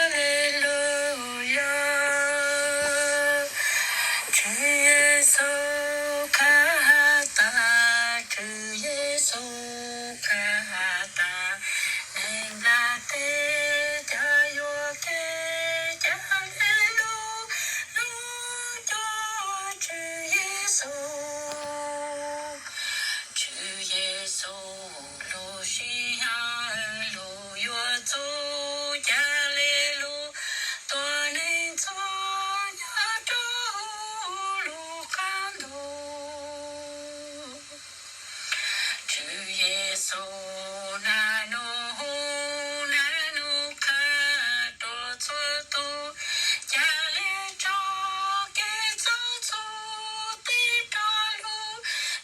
Haleluya. Tswv Yexus qhab has tas, Tswv Yexus qhab has tas, neeg nplaj teb cas yuam kev, cas le lug lug cuag Tswv Yexus. Tswv Yexus lub sij hawm lug yuav txug, cas le lug tuag neeg txhua nyob rua huv lub qab ntuj. Tswv Yexus nag nub hu, nag nub qha rua txhua tug, ca le tso kev txhaum txhua teg rua lug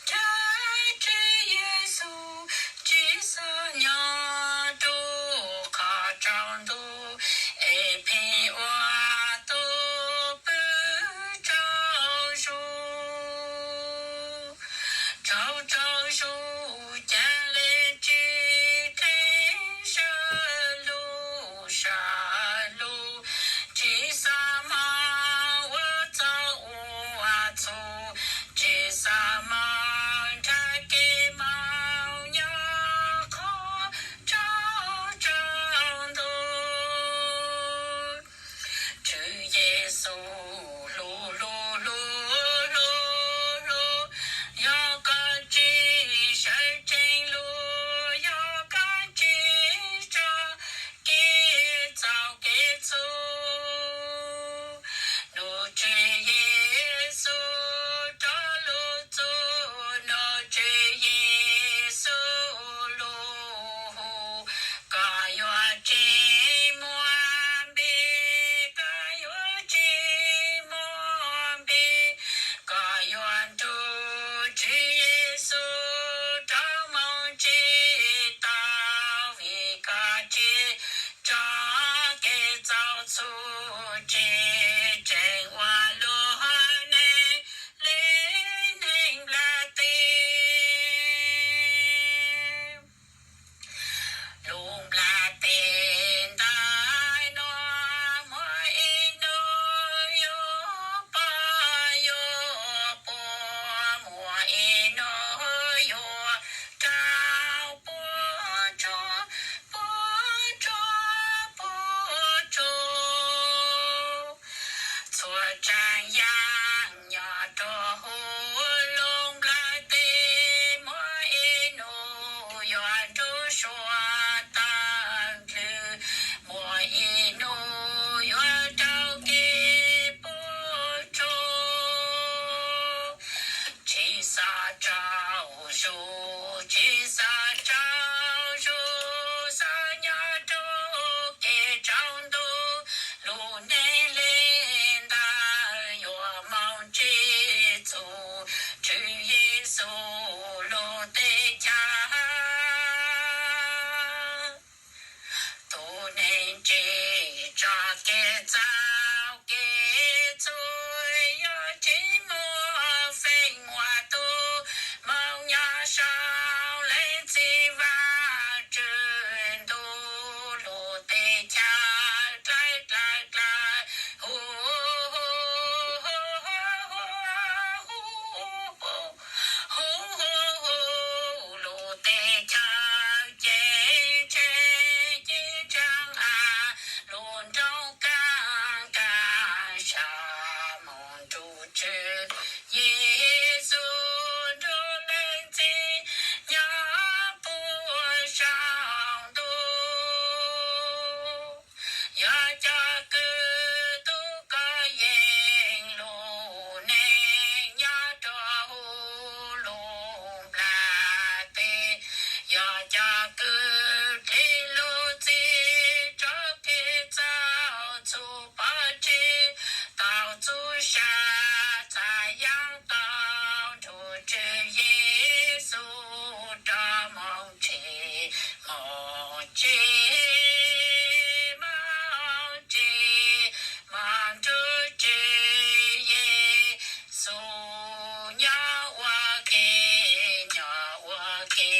nrag Tswv Yexus tsi xav nyob rua qhov tsaus ntuj es pheej ua tug pw tsaug zug. Tsaug tsaug zug ca le tsi qe sab lug sab lug, tsi xav moog ua txhaum ua txhua, tsi xav moog nrag kev moog nyob qhov tsaug tsaug ntuj. Tswv Yexus lug lug lug lug lug, yog koj tsi sawv tsees lug, yog koj tsi tso kev txhaum kev txhua. Nub Tswv Yexus rov lug txug, nub Tswv Yexus lug hu, koj yuav tsi muaj npe, koj yuav tsi muaj npe, koj yuav nrug Tswv Yexus rov moog tsi tau, vim koj tsi tso kev txhaum txhua tseg, tseem ua luag neeg li neeg nplaj teb. Lub nplaj teb ntais no muaj ib nub yuav poob yuav puas, muaj ib nub yuav rau puas tsuag, puas tsuag puas tsuag. Txhua tsaam yaam nyob rua huv lub nplaj teb, muaj ib nub yuav nrug suav taag dlwg, muaj ib nub yuav rau kev puas tsuag. Tsi xav tsaug zug, tsi xav tsaug zug, xav nyob rua kev tsaus ntuj, lub neej le ntawd yuav moog tsi txug Tswv Yexus lub teb chaws. Tug neeg tsi tso kev txhaum kev txhua, yog tsi muaj feem muaj tug moog nyob sau leej Txiv Vaajtswv ntuj lub teb chaws dlawb dlawb dlawb huv, huv huv huv huv huv huv huv, lub teb chaws ceeb tsheej ceeb tshaaj av, lub nroog kaaj kaaj sab moog nrug Tswv Yexus nrug Leej Txiv nyob puag saum ntuj. Yog cov kws tub kov yeej lub neej nyob rua huv lub nplaj teb, yog cov kws dlhib lub txim tso kev txhaum txhua pov tseg, tau txuj sa txhaj yaam tau nrug Tswv Yexus rov moog tsi, moog tsi, moog tsi, moog nrug Tswv Yexus nyob ua ke, nyob ua ke.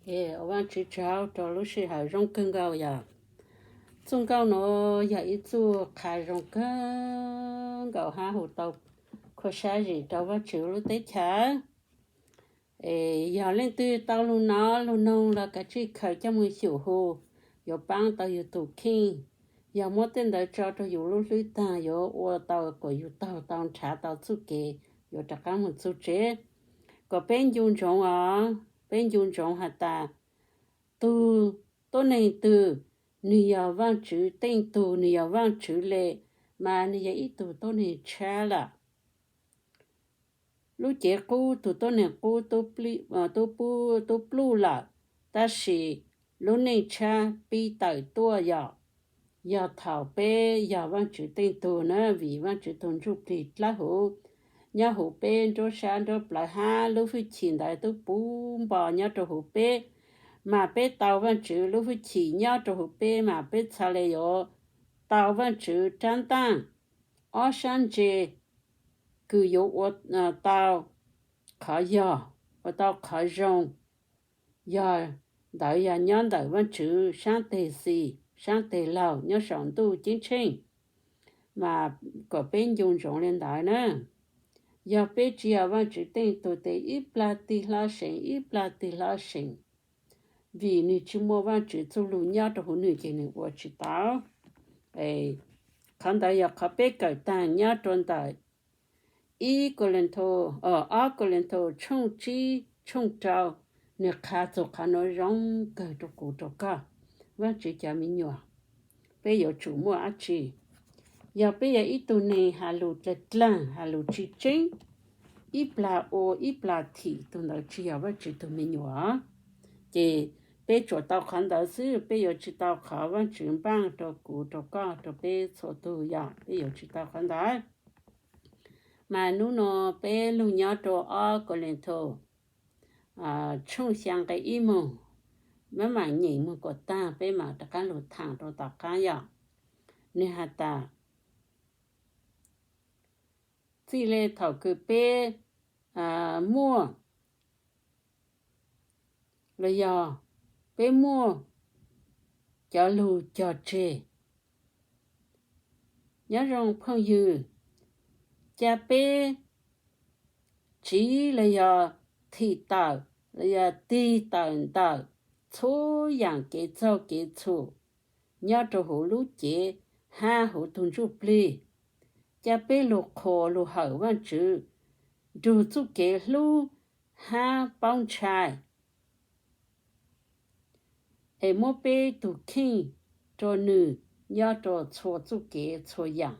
Ua Vajtswv tsaug rau lub sij hawm zoo kawg nkaus yom. Txuj nkauj no yog ib txuj qha zoo kawg nkaus hab hu tau khuab sab zim rau Vajtswv lub teb chaws. Es yog leej twg tau lug nov lug noog los kav tsij khaws coj moog xyum hu, yuav paab tau yug tug kheej. Yog muab tej ntawd tso rau yus lub hlwb taag yuav ua tau kuas yug taug tau nrhav tau txuj kev yuav rov qaab moog txug tsev. Kom peb ncu ntsoov os, peb ncu ntsoov has tas tug tuab neeg twg, nwg yog Vaajtswv teej tug, nwg yog Vaajtswv le, mas nwg yog ib tug tuab neeg tshab lawm. Lub cev qub tug tuab neeg qub tub pluj lawm, tab sis lub neej tshab pib tawm tuaj yog, yog thaum peb yog Vaajtswv teej tug na, vim Vaajtswv tug ntsuj plig dlawb huv nyob huv peb nruab sab nruab plawv hab lub hwj chim ntawd tub puv npo nyob rau huv peb, mas peb tau Vaajtswv lub hwj chim nyob rau huv peb mas peb txhad le yuav tau Vaajtswv rab ntaaj ob sab ntse kws yuav ua tau qhov yog, ua tau qhov zoo. Yog ntawd yog nyob ntawm Vaajtswv saab teg xis saab teg laug nyob saum ntuj ceeb tsheej, mas kom peb ncu ntsoov le ntawd na. Yog peb tsi yog Vaajtswv teej tug tes ib plag tig hlob seev ib plag tig hlob seev, vim nwg tsi muaj Vaajtswv txuj lug nyob rau huv nwg ces nwg ua tsi tau. Qhov ntawd yog qhov peb kawm taag nyob rau ntawm ib Kauleethaus, ob Kauleethaus tshooj tsib tshooj rau, nwg qha txug qhov nuav zoo kawg rau kuv rau koj, Vaajtswv cov me nyuam. Peb yuav tsum muaj dab tsi? Yog peb yog ib tug neeg has lug dlaag dlaag, has lug tsi tseeb, ib plag ua ib plag thim, tug ntawd tsi yog Vaajtswv tug me nyuam. Ces peb tsuas tau qhov ntawd xwb, peb yuav tsi tau qhov Vaajtswv npaaj rau kuv rau koj rau peb txhua tug, yog peb yuav tsi tau qhov ntawd. Mas hnub nuav peb lug nyob rau ob Kauleethaus tshooj xyaa nqe ib moog, maj mam nyeem moog kuas taag peb mam rov qaab lug thaam rau tom qaab yom. Nwg has tas, txij le thaum kws peb muaj los yog peb muaj cov lug cog tseg, nyob zoo phooj ywg, ca peb tsiv los yog thim tawm los yog tig tawm ntawm txhua yaam kev txaug kev txhum nyob rau huv lub cev hab huv tug ntsuj plig, ca peb lug qhuas lug hawm Vaajtswv, nrug txuj kev hlub hab paub ntshai, es muab peb tug kheej rua nwg nyob rua txhua txuj kev txhua yaam.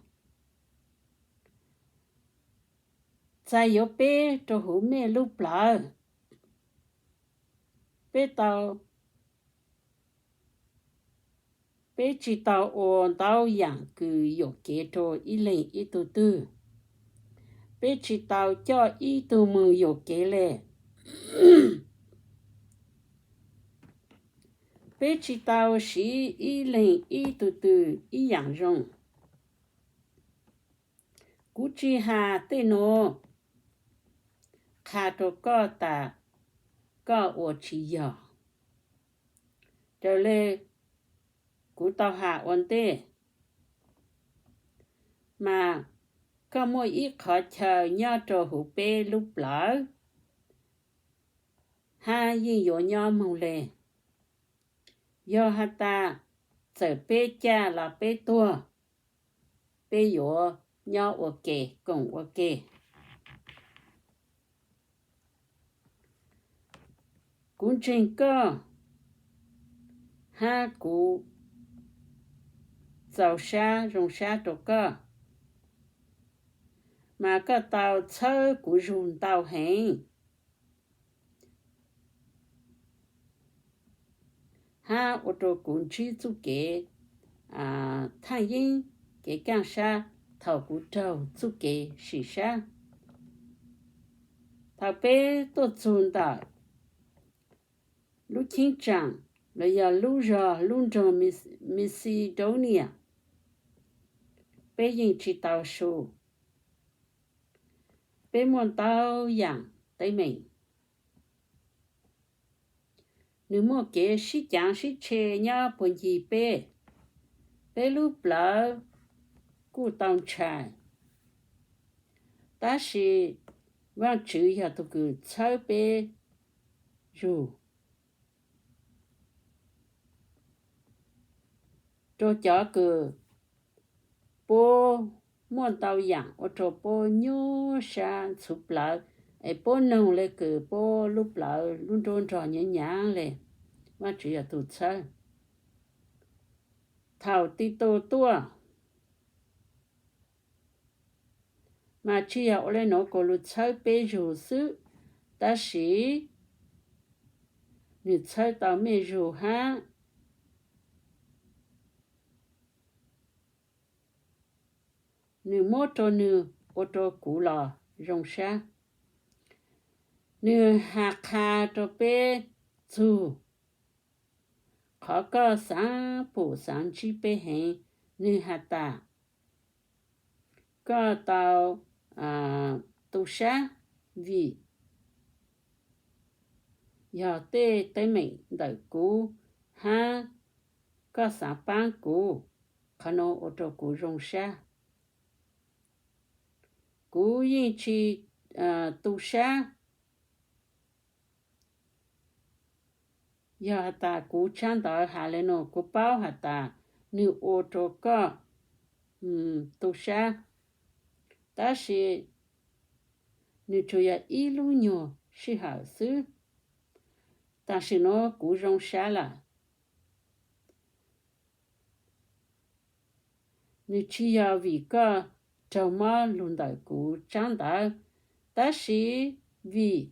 Txais yuav peb rua huv mej lub plawv. Peb tau, peb tsi tau ua ntau yaam kws yuam kev rua ib leeg ib tug twg. Peb tsi tau coj ib tug moog yuam kev le. Peb tsi tau siv ib leeg ib tug twg ib yaam zoo. Kuv tsi has tej nuav qha rua koj tas koj ua tsi yog. Raws le kuv tau has ua ntej, mas koj muaj ib qhov chaw nyob rua huv peb lub plawv, hab yeej yuav nyob moog le. Yog has tas txawm peb caj los peb tuag, peb yuav nyob ua ke, koom ua ke. Kuv ntseeg koj, hab kuv txaus sab zoo sab rua koj, mas koj tau txhawb kuv zug ntau heev, hab ua rua kuv ntsib txuj kev thaaj yeeb, kev kaaj sab thaum kuv raug txuj kev sim sab. Thaum peb tuaj txug ntawm lub cheeb tsaam los yog lub zog lub nroog Macedonia, peb yeej tsi tau su. Peb muaj ntau yaam teeb meem. Nws muaj kev sib caav sib tshe nyob puag ncig peb, peb lub plawv kuj tau ntshai, tab sis Vaajtswv yog tug kws txhawb peb zug. Rua cov kws puab muaj ntau yaam ua rua puab nyuaj sab ntxhuv plawv, es puab noog le kws puab lub plawv lub nruab nrog nyaav nyaav le, Vaajtswv yog tug txhawb. Thaum Titus tuaj, mas tsi yog ua le nuav kuas lug txhawb peb zug xwb, tab sis nwg txhawb tau mej zug hab. Nwg muab rua nwg ua rua kuv los zoo sab. Nwg has qha rua peb txug qhov koj xaav pum xaav ntsib peb heev. Nwg has tas, koj tau tu sab vim yog tej teeb meem ntawm kuv hab koj xaav paab kuv, qhov nuav ua rua kuv zoo sab. Kuv yeej tsi tu sab. Yog has tas kuv tsab ntawv has le nuav, kuv paub has tas nwg ua rua koj tu sab, tab sis nwg tsuas yog ib lub nyuag sij hawm xwb. Tam sim nuav kuv zoo sab lawm. Nwg tsi yog vim koj raug mob lug ntawm kuv tsab ntawv, tab sis vim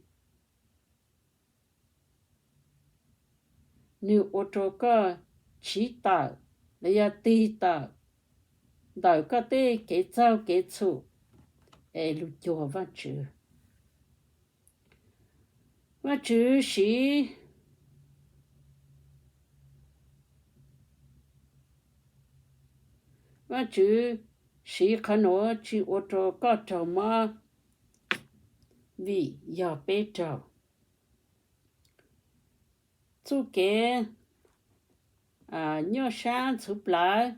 nwg ua rua koj tsiv tawm los yog tig tawm ntawm koj tej kev txaug kev txhum es lug cuag Vaajtswv. Vaajtswv siv, Vaajtswv siv qhov nuav tsi ua rua koj raug mob, vim yog peb raug. Txuj kev nyuaj sab ntxhuv plawv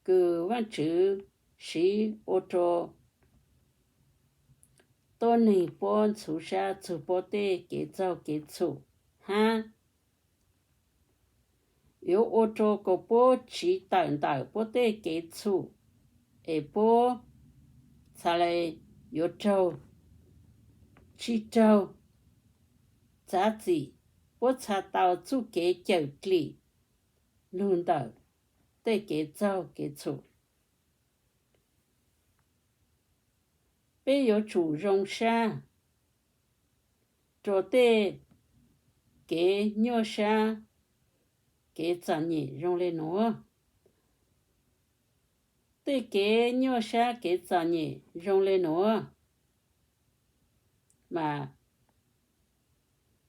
kws Vaajtswv siv ua rua tuab neeg puab ntxhuv sab txug puab tej kev txaug kev txhum hab yuav ua rua kom puab tsiv tawm ntawm puab tej kev txhum, es puab txhad le yuav raug, tsi raug txav txim, puab txhad tau txuj kev cawm dlim lug ntawm tej kev txaug kev txhum. Peb yuav tsum zoo sab rua tej kev nyuaj sab, kev txom nyem zoo le nuav. Tej kev nyuaj sab kev txom nyem zoo le nuav mas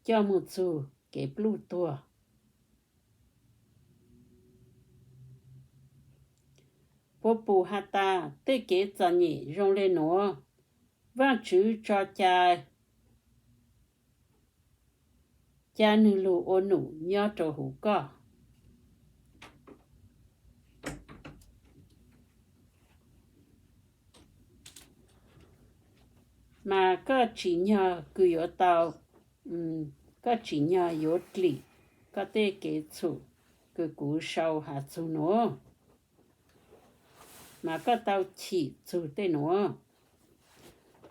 coj moog txug kev pluj tuag. Puas pum has tas tej kev txom nyem zoo le nuav, Vaajtswv tso cai, ca nwg lug ua num nyob rua huv koj? Mas koj tsim nyog kws yuav tau, koj tsim nyog yuav dlim koj tej kev txhum kws kuv sau has txug nuav, mas koj tau chim txug tej nuav.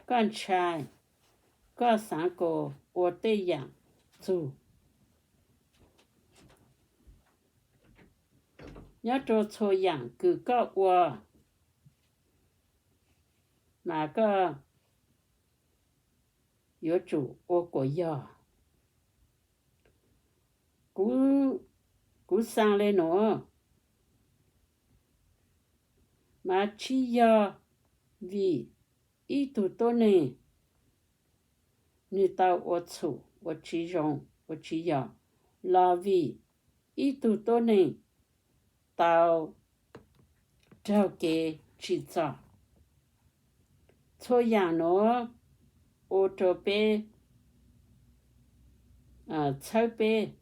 Koj ntshai, koj xaav kuas ua tej yaam txug. Nyob rua txhua yaam kws koj ua, mas koj yuav tsum ua kuas yog. Kuv xaa le nuav, mas tsi yog vim ib tug tuab neeg nwg tau ua txhum ua tsi zoo ua tsi yog, los vim ib tug tuab neeg tau raug kev tsim txom. Txhua yaam nuav ua rua peb txhawb peb.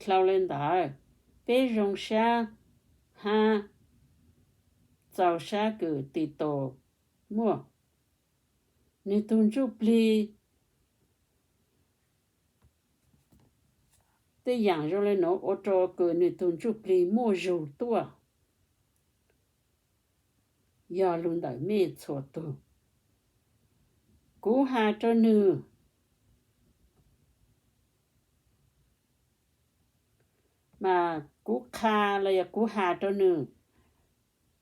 Dlhau le ntawd, peb zoo sab hab txaus sab kws Titus muaj nwg tug ntsuj plig. Tej yaam zoo le nuav ua rua kws nwg tug ntsuj plig muaj zug tuaj, yog lug ntawm mej txhua tug. Kuv has rua nwg, mas kuv qha los yog kuv has rua nwg,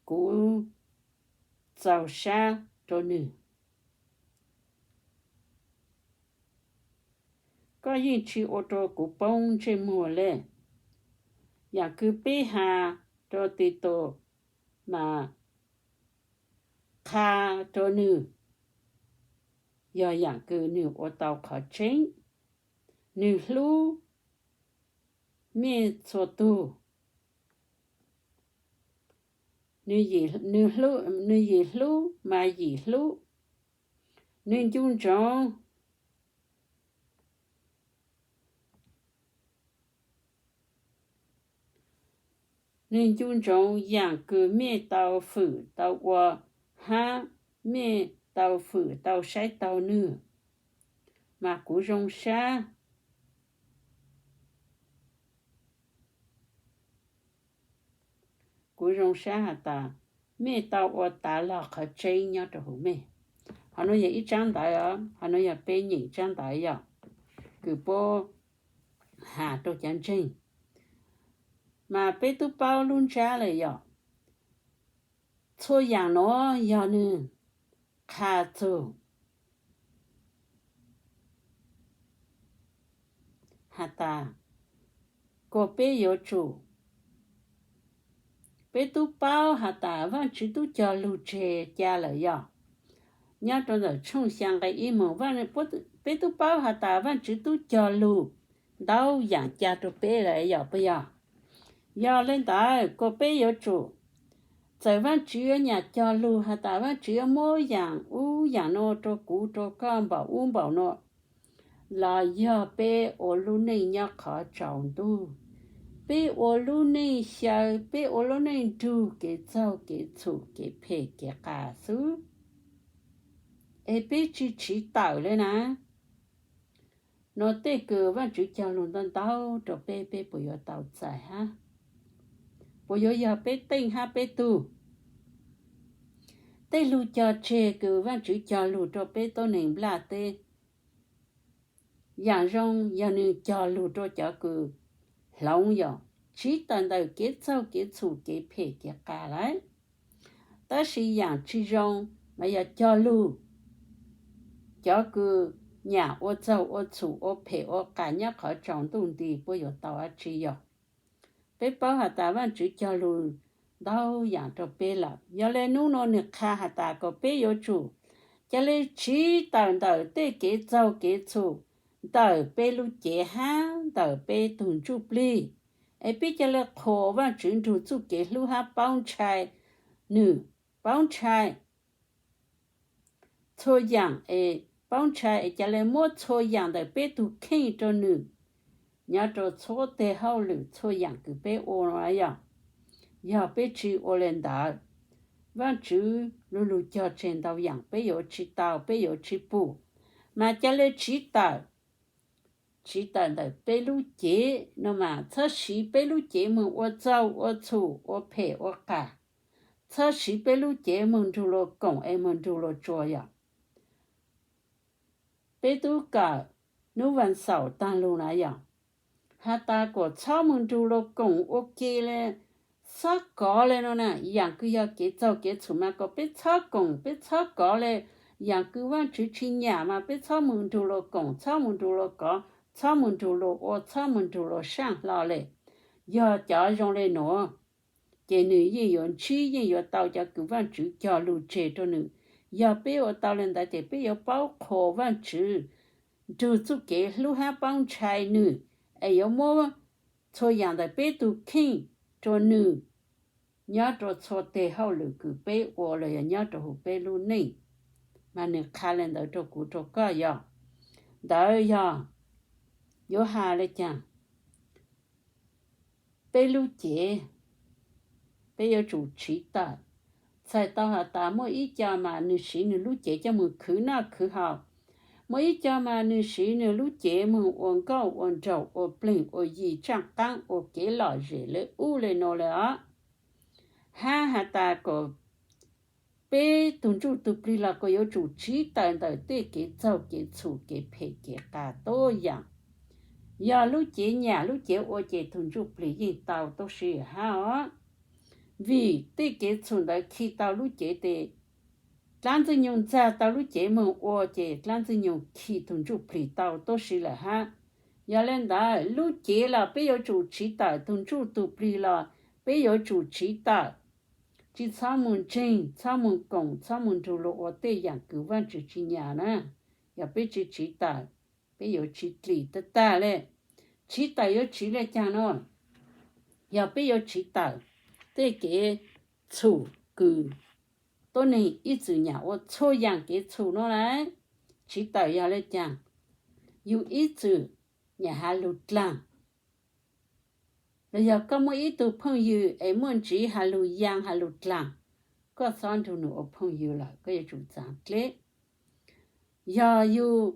kuv txaus sab rua nwg. Koj yeej tsi ua rua kuv poob ntsej muag le. Yaam kws peb has rua Titus mas qha rua nwg, yog yaam kws nwg ua tau qhov tseeb. Nwg hlub mej txhua tug. Nwg yim hlub mas yim hlub. Nwg ncu ntsoov Nwg ncu ntsoov yaam kws mej tau fwm tau ua hab mej tau fwm tau saib taug nwg, mas kuv zoo sab. Kuv zoo sab has tas mej tau ua tas lug qhov tseeb nyob rua huv mej. Hov nuav yog ib tsaab ntawv os, hov nuav yog peb nyeem tsaab ntawv yom, kws puab has rua cov ntseeg. Mas peb tub paub lub ntsab lawm yom, txhua yaam nuav yog nwg qha txug has tas kom peb yuav tsum, peb tub paub has tas Vaajtswv tub cog lug tseg ca lawm yog. Nyob rua ntawm tshooj xyaa nqe ib moog, peb tub paub has tas Vaajtswv tub cog lug ntau yaam ca rua peb lawm yog puas yog? Yog le ntawd kom peb yuav tsum, txawm Vaajtswv yuav nyam cog lug has tas Vaajtswv yuav muab yaam ub yaam nuav rua kuv rua koj npaum ub npaum nuav, los yog peb ua lub neej nyob qhov tsaus ntuj, peb ua lub neej xyaw, peb ua lub neej nrug kev txaug kev txhum kev phem kev qas xwb, es peb tsi tsiv tawm le na. Nuav tej kws Vaajtswv cog lug ntau ntau rua peb, peb puas yuav tau txais hab? Puas yuav yog peb teej hab peb tug? Tej lug cog tseg kws Vaajtswv cog lug rua peb tuab neeg nplaj teb, yaam zoo yog nwg cog lug rua cov kws hloov yog tsiv tawm ntawm kev txaug kev txhum kev phem kev qas lawm. Tab sis yaam tsi zoo mas yog cog lug cov kws nyam ua txaug ua txhum ua phem ua qas nyob qhov tsaus ntuj nti puab yuav tau dab tsi yog? Peb paub has tas Vaajtswv cog lug ntau yaam rua peb lawm, yog le nub nuav nwg qha has tas kom peb yuav tsum ca le tsiv tawm ntawm tej kev txaug kev txhum ntawm peb lub cev hab ntawm peb tug ntsuj plig, es peb ca le qhuas Vaajtswv nrug txuj kev hlub hab paub ntshai nwg, paub ntshai txhua yaam es paub ntshai es ca le muab txhua yaam ntawm peb tug kheej rua nwg nyob rua txhua teg hauj lwm txhua yaam kws peb ua nuav yog. Yog peb tsi ua le ntawd, Vaajtswv lu lug cog tseg ntau yaam peb yuav tsi tau, peb yuav tsi pum. Mas ca le tsiv tawm, tsiv tawm ntawm peb lub cev no mas txhob siv peb lub cev moog ua txaug ua txhum ua phem ua qas, txhob siv peb lub cev moog nrug luas koom es moog nrug luas tsuas yog. Peb tub kawm nub vas xaum taag lug na yog, has tas kom txhob moog nrug luas koom ua ke le, txhob kov le no na, yaam kws yog kev txaug kev txhum mas kom peb txhob koom, peb txhob kov le, yaam kws Vaajtswv tsi nyam mas peb txhob moog nrug luas koom, txhob moog nrug luas kov, txhob moog nrug luas ua, txhob moog nrug luas saaj hlo le. Yog cov zoo le nuav, ces nwg yeej yuav ntsib, yeej yuav tau cov kws Vaajtswv cog lug tseg rua nwg. Yog peb ua tau le ntawd ces peb yuav paub qhuas Vaajtswv nrug txuj kev hlub hab paub ntshai nwg, es yuav muab txhua yaam ntawm peb tug kheej rua nwg nyob rua txhua teg hauj lwm kws peb ua los yog nyob rua huv peb lub neej. Mas nwg qha le ntawd rua kuv rua koj yog. ntawd yog yuav has le caag? Peb lub cev, peb yuav tsum tsiv tawm. Txhais tau has tas muaj ib co mas nwg siv nwg lub cev coj moog khwv noj khwv haus, muaj ib co mas nwg siv nwg lub cev moog ua nkauj ua nraug, ua plig ua yig, tsaaj qaab, ua kev lom zem le ub le nuav le os. Hab has tas kom peb tug ntsuj tug plig los kuj yuav tsum tsiv tawm ntawm tej kev txaug kev txhum kev phem kev qas tuab yaam. Yog lub cev nyam lub cev ua ces tug ntsuj plig yeej tau tuab si hab os. Vim tej kev txhum ntawd khi tau lub cev tes, dlaab ntxwg nyoog ntxag tau lub cev moog ua ces dlaab ntxwg nyoog khi tug ntsuj plig tau tuab si lawm hab. Yog le ntawd lub cev los peb yuav tsum tsiv tawm, tug ntsuj tug plig los peb yuav tsum tsiv tawm. Tsi txhob moog ntseeg, txhob moog koom, txhob moog nrug luag ua tej yaam kws Vaajtswv tsi nyam na. Yog peb tsi tsiv tawm, peb yuav tsi dlim tag tag le. Tsiv tawm yuav tsiv le caag no? Yog peb yuav tsiv tawm tej kev txhum kws tuab neeg ib txwm nyam ua txhua yaam kev txhum no lawm, tsiv tawm yog le caag? Yug ib txwm nyam has lug dlaag, los yog koj muaj ib tug phooj ywg es muaj ntsiv has lug yaa has lug dlaag, koj txhob nrug nwg ua phooj ywg lawm, koj yuav tsum txaav dleb. Yog yug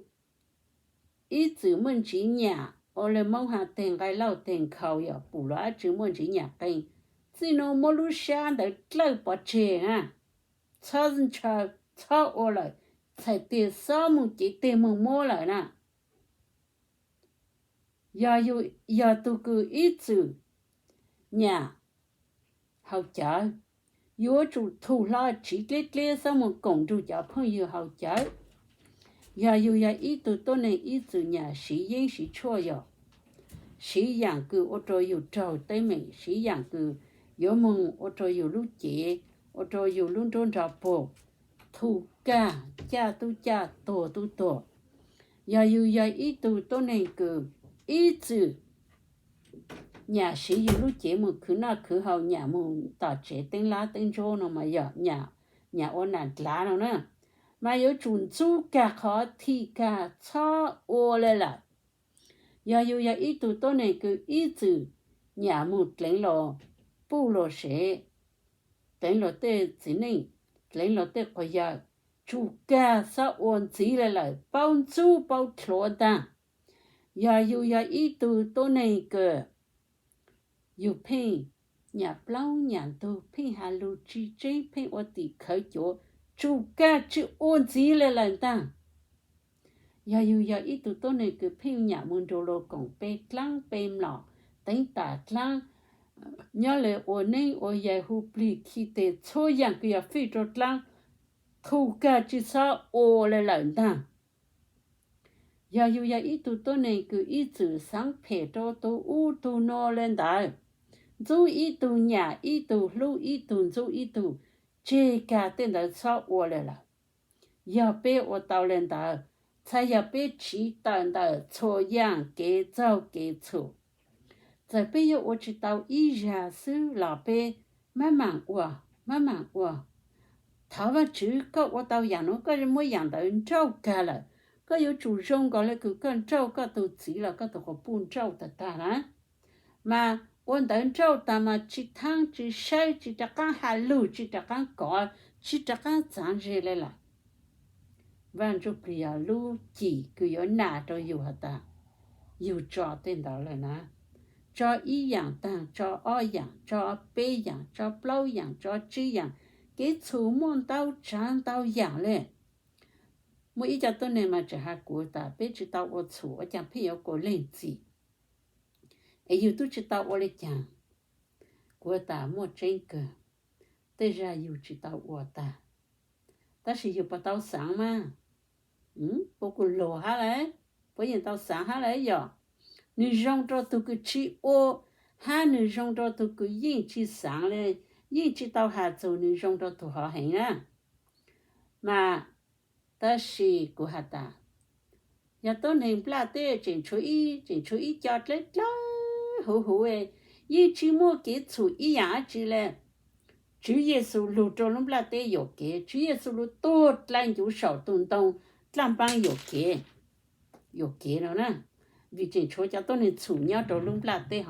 ib txwm muaj ntsiv nyam ua le Moob has teg nqai lauj teg nkhaus, yog pum los dlaab tsi muaj ntsiv nyam qee, txij nuav muab lub sab ntawd dlawb pov tseg na, txhob ntshaw, txhob ua lawm, txhais tes xob moog cev teg moog muab lawm na. Yog yug yog tug kws ib txwm nyam haus cawv, yuav tsum thum hlo tsiv dleb dleb xob moog koom nrug cov phooj ywg haus cawv. Yog yug yog ib tug tuab neeg ib txwm nyam siv yeeb siv tshuaj, yog siv yaam kws ua rua yug raug teeb meem, siv yaam kws yuav moog ua rua yug lub cev, ua rua yug lub nruab nrog puag, thum kag caj tub caj tuag tub tuag. Yog yug yog ib tug tuab neeg kws ib txwm nyam siv yug lub cev moog khwv noj khwv haus, nyam moog tom tsev teeb lab teeb ntsuab no mas yog nyam ua nam dlav no na, mas yuav tsum ntxub kag qhov thim kag txhob ua le lawm. Yog yug yog ib tug tuab neeg kws ib txwm nyam moog dleev luag puj luag sev, dleev luag tej txiv neej, dleev luag tej quas yawg, tsum kag xob ua ntxiv le lawm, paub ntxub paub thuav ntaag. Yog yug yog ib tug tuab neeg kws yug pheej nyam plaub nyam ntug, pheej has lug tsi tseeb, pheej ua tim khawv cuav, tsum kag tsi ua ntxiv le lawm ntaag. Yog yug yog ib tug tuab neeg kws pheej nyam moog nrug luag koom pe dlaab pe mlom, teev tam dlaab, nyob le ua neeb ua yaig, hu plig khi tes, txhua yaam kws yog fij rua dlaab, thum kag tsi xob ua le lawm ntaag. Yog yug yog ib tug tuab neeg kws ib txwm xaav phem rua tug ub tug nuav le ntawd, ntxub ib tug nyam ib tug, hlub ib tug ntxub ib tug, tseg kag tej ntawd txhob ua le lawm. Yog peb ua tau le ntawd, txhais yog peb tsiv tawm ntawm txhua yaam kev txaug kev txhum. Txawm peb yuav ua tsi tau ib zag xwb los peb maj maam ua, maj maam ua. Thov Vaajtswv koj ua tau yaam nuav, koj muab yaam ntawd nrauj kag lawm, koj yuav tsum zoo nkaus le kws koj nrauj koj tug txiv los koj tug quas puj nrauj tag tag na. Mas ua ntawd nrauj tag mas tsi thaab tsi saib, tsi rov qaab has lug, tsi rov qaab kov, tsi rov qaab txaav ze le lawm. Vaaj Ntsuj Plig yog lub cim kws yuav nam rua yug has tas yug tso tej ntawd lawm na. Tso ib yaam taag, tso ob yaam, tso peb yaam, tso plaub yaam, tso tsib yaam, kev txhum muaj ntau tsaav ntau yaam le. Muaj ib co tuab neeg mas tseem has kuv tas peb tsi tau ua txhum ua caag pheej yuav kua leej txim, es yug tub tsi tau ua le caag? Kuv tas muaj tseeb kawg, tej zag yug tsi tau ua tag, tab sis yug puas tau xaav mas? Puab kuj lug hab lawm, puab yeej tau xaav hab lawm yog. Nwg zoo rua tug kws tsi ua, hab nwg zoo rua tug kws yeej tsi xaav le, yeej tsi tau has txug nwg zoo rua tug hov heev na. Mas tab sis kuv has tas, yog tuab neeg nplaj teb tseem tshuav ib, tseem tshuav ib co dlawb dlawb huv huv, yeej tsi muaj kev txhum ib yaam dlaab tsi le. Tswv Yexus lug rua lub nplaj teb yuam kev, Tswv Yexus lug tuag dlai ncuv saum tus ntoo dlaaj npaab yuam kev. yuam kev no na, vim tseem tshuav cov tuab neeg txhum nyob rau lub nplaj teb,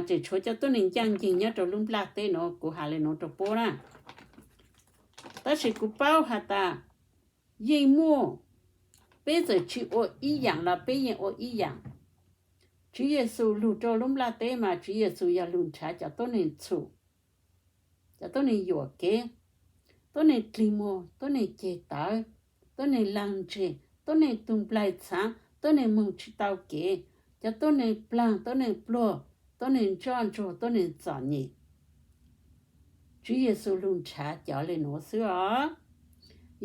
tseem tshuav cov tuab neeg ncaj ncees nyob rau lub nplaj teb no, kuv hais li no rau puab na. Tab sis kuv paub has tas yeej muaj, peb txawm tsis ua ib yaam los peb yeej ua ib yaam. Tswv Yexus lug rau lub nplaj teb mas Tswv Yexus yog lug nrhav cov tuab neeg txhum, cov tuab neeg yuam kev, tuab neeg dlig muag, tuab neeg ceg tawv, tuab neeg laag ntseg, tuab neeg tug nplaig txhaav, tuab neeg moog tsis tau kev, cov tuab neeg plaag, tuab neeg pluag, tuab neeg ntsoj ntsuag, tuab neeg txom nyem. Tswv Yexus lug nrhav cov le nuav xwb os.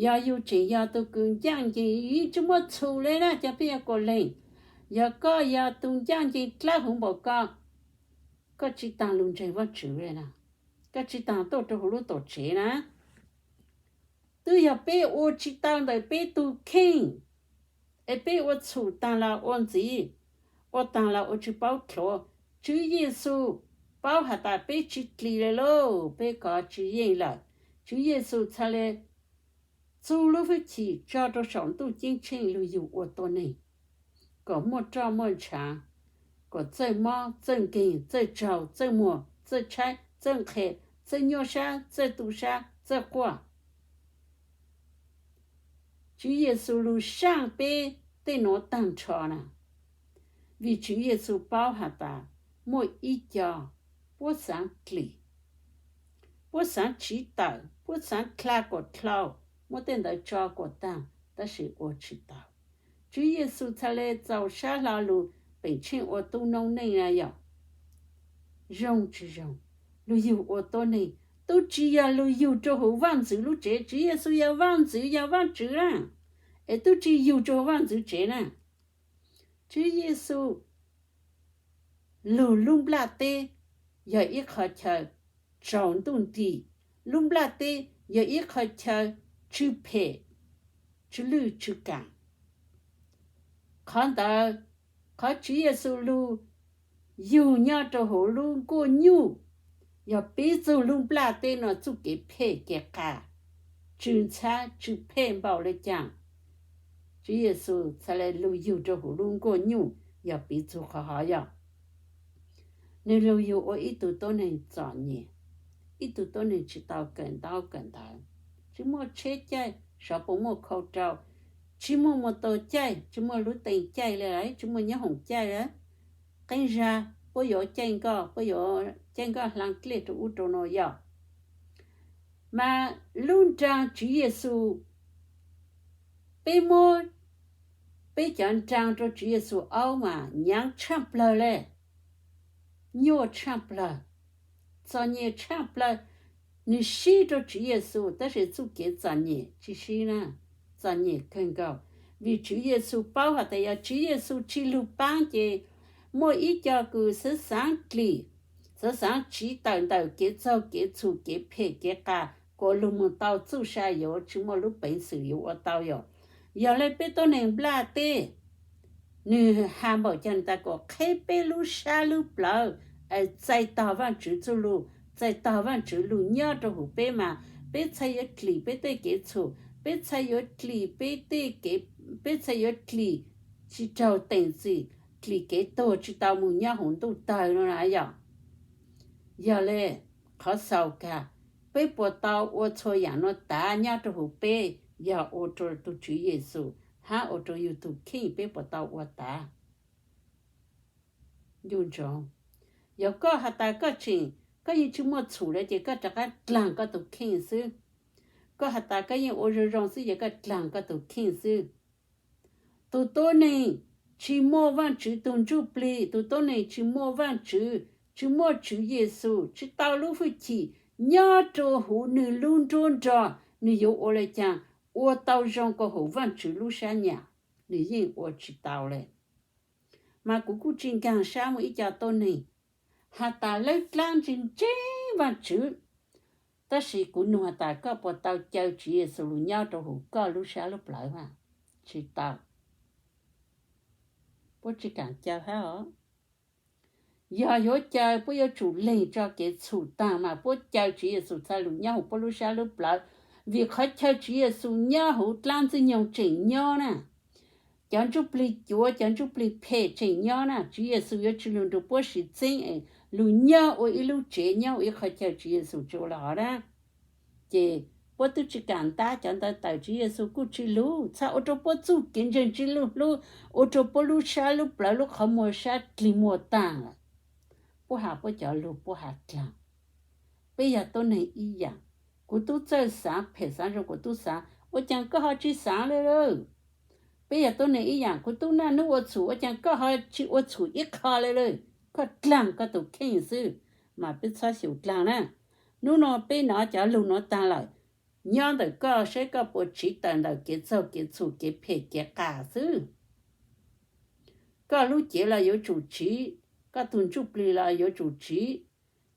Yog yug tseem yog tug kws ncaaj ncees, yug tsi muaj txhum le na cov phooj ywg kuas leeg. Yog koj yog tug ncaaj ncees dlawb huv npaum ko, koj tsi taag lug ntseeg Vaajtswv le na, koj tsi taag tuaj rau huv lub tuam tsev na. Twb yog peb ua tsi tau ntawm peb tug kheej, es peb ua txhum taag los ua ntxiv, ua taag los ua tsi paub dlhuav. Tswv Yexus paub has tas peb tsi dlig le lauj, peb kov tsi yeej lawm. Tswv Yexus txhad le txug lub hwj chim tso rau saum ntuj ceeb tsheej lug yug ua tuab neeg, kom muaj roj muaj ntshaav, kom txawj mob txawj nkeeg, txawj tsaug txawj muag, txawj tshaib txawj nqhis, txawj nyuaj sab txawj tu sab txawj quaj. Tswv Yexus lug saaj peb tej nuav taag nrho na, vim Tswv Yexus paub has tas muaj ib co puab xaav dlim, puab xaav tsiv tawm, puab xaav dlha kuas dlhau, muab tej ntawd tso kuas taag, tab sis ua tsi tau. Tswv Yexus txhad le txaus sab hlo lug peem tsheej ua tub noob neej na yog zoo tsi zoo, lug yug ua tuab neeg, tub tsi yog lug yug rau huv Vaajntxwv lub tsev. Tswv Yexus yog Vaajntxwv, yog Vaajtswv na, es tub tsi yug rau huv Vaajntxwv tsev na. Tswv Yexus lug lub nplaj teb yog ib qho chaw tsaus ntuj nti, lub nplaj teb yog ib qho chaw tsw phem, tsw lwj tsw kaam. Qhov ntawd, qhov Tswv Yexus lug yug nyob rau huv lub nkuaj nyuj, yog piv txug lub nplaj teb no txuj kev phem kev qas, tsw ntxhab tsw phem npaum le caag. Tswv Yexus txhad le lug yug rau huv lub nkuaj nyuj yog piv txug qhov hov yog nwg lug yug ua ib tug tuab neeg txom nyem, ib tug tuab neeg tsi tau kawm ntaub kawm ntawv, tsi muaj tsheb caij, xyov puas muaj khau rau, tsi muaj mus taug caij, tsi muaj lub teem caij le, tsi muaj nyoob hoom caij le. Qee zag puab yuav caij nkoj, puab yuav caij nkoj hlaa dlej rau ub rau no yog. Mas lub nraag Tswv Yexus, peb muab peb cov nraag rau Tswv Yexus aub mas nyaav tshaaj plawg le, nyuaj tshaaj plawg, txom nyem tshaaj plawg. Nwg sib rau Tswv Yexus tab sis txuj kev txom nyem tsi sib na, txom nyem kawg nkaus. Vim Tswv Yexus paub has tas yog Tswv Yexus tsi lug paab ces muaj ib co kws xaav xaav dlim, xaav xaav tsiv tawm ntawm kev txaug kev txhum kev phem kev qas kuas lug moog tau txuj sa yuav tsi muaj lub peev xwm yuav ua tau yog. Yog le peb tuab neeg nplaj teb, nwg has npaum caag tas kuas qheb peb lub sab lub plawv, txais tog Vaajtswv txuj lug, txais tog Vaajtswv lug nyob rau huv peb mas peb txhaj yuav dlim peb tej kev txhum, peb txhaj yuav dlim peb tej kev, peb txhaj yuav dlim tsi raug teem txim, dlim kev tuag tsi tau moog nyob huv ntuj tawg no na yog. Yog le, qhov xaus kag, peb puas tau ua txhua yaam nuav tav nyob rau huv peb, yog ua rau tug Tswv Yexus hab ua rau yug tug kheej, peb puas tau ua tav? Ncu ntsoov, yog koj has tas koj tseem, koj yeej tsi muaj txhum le ces koj rov qab dlaag koj tug kheej xwb. Koj has tas koj yeej ua zoo zoo xwb ces koj dlaag koj tug kheej xwb. Tug tuab neeg tsi muaj Vaajtswv tug ntsuj plig, tug tuab neeg tsi muaj Vaajtswv, tsi muaj Tswv Yexus, tsi tau lub hwj chim nyob rua huv nwg lub nruab nrog, nwg yuav ua le caag ua tau zoo kua huv Vaajtswv lub sab nyam? Nwg yeej ua tsi tau le. Mas kuv kuj tsi nkaag sab muaj ib co tuab neeg has tas lawv dlaab ntse ntseeg Vaajtswv, tab sis kuv nug has tas koj puas tau caw Tswv Yexus lug nyob rau huv koj lub sab lub plawv mas? Tsi tau. Puab tsi kaam caw hab os. Yog yuav caw puab yuav tsum leeg tso kev txhum taag mas puab caw Tswv Yexus txhad lug nyob huv puab lub sab lub plawv, vim qhov chaw Tswv Yexus nyob huv dlaab ntxwg nyoog tseem nyob na. cov ntsuj plig cuav, cov ntsuj plig phem tseem nyob na, Tswv Yexus yuav tsis lug nrug puab siv txeeb es lug nyob ua ib lub tsev, nyob ua ib qhov chaw Tswv Yexus tsis ua lawm hov na. Ces puab twb tsis kam ntab cov ntawd tawm, Tswv Yexus kuj tsis lug, txhad ua rua puab txuj kev ntseeg tsis lug hlub, ua rua puab lub sab lub plawv lub qhov muag sab dlig muag taag lawm. Puab has puab cov lug puab has dlaag. Peb yog tuab neeg ib yaam, kuv tub txawj xaav phem xaav zoo kuv tub xaav, ua caag koj ho tsis xaav le lawm? Peb yog tuab neeg ib yaam, kuv tub naj nub ua txhum, ua caag koj ho tsis ua txhum ib qho le lawm? Koj dlaag koj tus kheej xwb, mas peb txhob xyum dlaag na. Nub nua peb nov cov lug nuav taag lawm, nyob ntawm koj saib koj puas tsiv tawm ntawm kev txaug kev txhum kev phem kev qas xwb. Koj lub cev los yuav tsum tsiv, koj tug ntsuj plig los yuav tsum tsiv.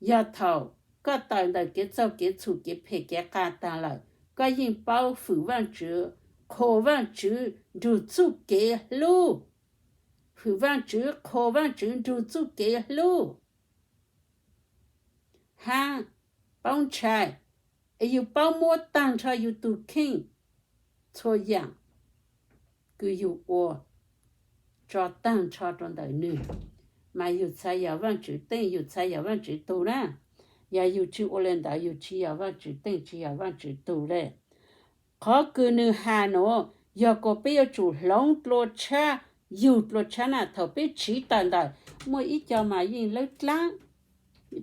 Yog thaum koj tawm ntawm kev txaug kev txhum kev phem kev qas taag lawm, koj yeej paub fwm Vaajtswv, qhuas Vaajtswv nrug txuj kev hlub. Fwm Vaajtswv, qhuas Vaajtswv nrug txuj kev hlub hab paub ntshai, es yug paub muab taag nrho yug tug kheej txhua yaam kws yug ua, tso taag nrho rua ntawm nwg, mas yug txhad yog Vaajtswv teej, yug txhad yog Vaajtswv tug na. Yog yug tsis ua le ntawd, yug tsis yog Vaajtswv teej, tsis yog Vaajtswv tug le. Qhov kws nwg has nuav yog kuas peb yuav tsum hloov dlua tshab, yug dlua tshab na. Thaum peb tsiv tawm ntawm, muaj ib co mas yeej lawb dlaab,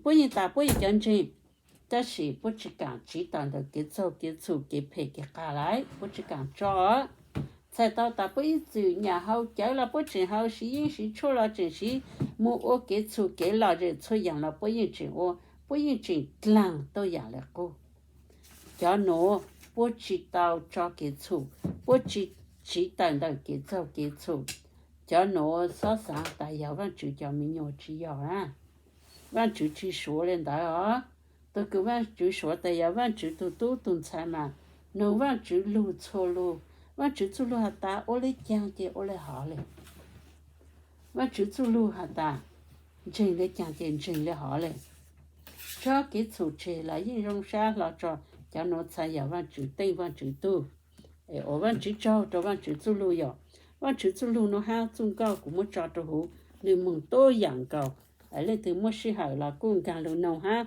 puab yeej tas puab yog cov ntseeg, tab sis puab tsis kaam tsiv tawm ntawm kev txaug kev txhum kev phem kev qas lawm, puab tsis kaam tso. Txhais tau tas puab ib txwm nyam haus cawv los puab tseem haus, siv yeeb siv tshuaj los tseem siv, mus ua kev txhum kev lom zem txhua yaam los puab yeej tseem ua, puab yeej tseem dlaag tuab yaam le qub. Cov nuav puab tsis tau tso kev txhum, puab tsis tsiv tawm ntawm kev txaug kev txhum. Cov nuav xob xaav tas yog Vaajtswv cov me nyuam, tsis yog na. Vaajtswv tsis suav le ntawd os. Tug kws Vaajtswv suav tas yog Vaajtswv tug tub tug ntxhais mas nug Vaajtswv lug txhua lug. Vaajtswv txuj lug has tas ua le caag ces ua le hov le. Vaajtswv txuj lug has tas ntseeg le caag ces ntseeg le hov le. Tso kev txhum tseg los yeej zoo sab hlo tso. Cov nuav txhad yog Vaajtswv teej Vaajtswv tug. Es ua Vaajtswv tsaug rua Vaajtswv txuj lug yog, Vaajtswv txuj lug nuav hab txuj nkauj kuv muab tso rua huv, nwg moog tuab yaam nkaus. Leej twg muaj sij hawm los kuj nkaag lug noog hab.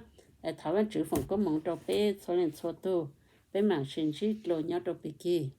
Thov Vaajtswv foom koob moov rua peb txhua leej txhua tug, peb maam sib ntsib dlua nyob rua pig kig.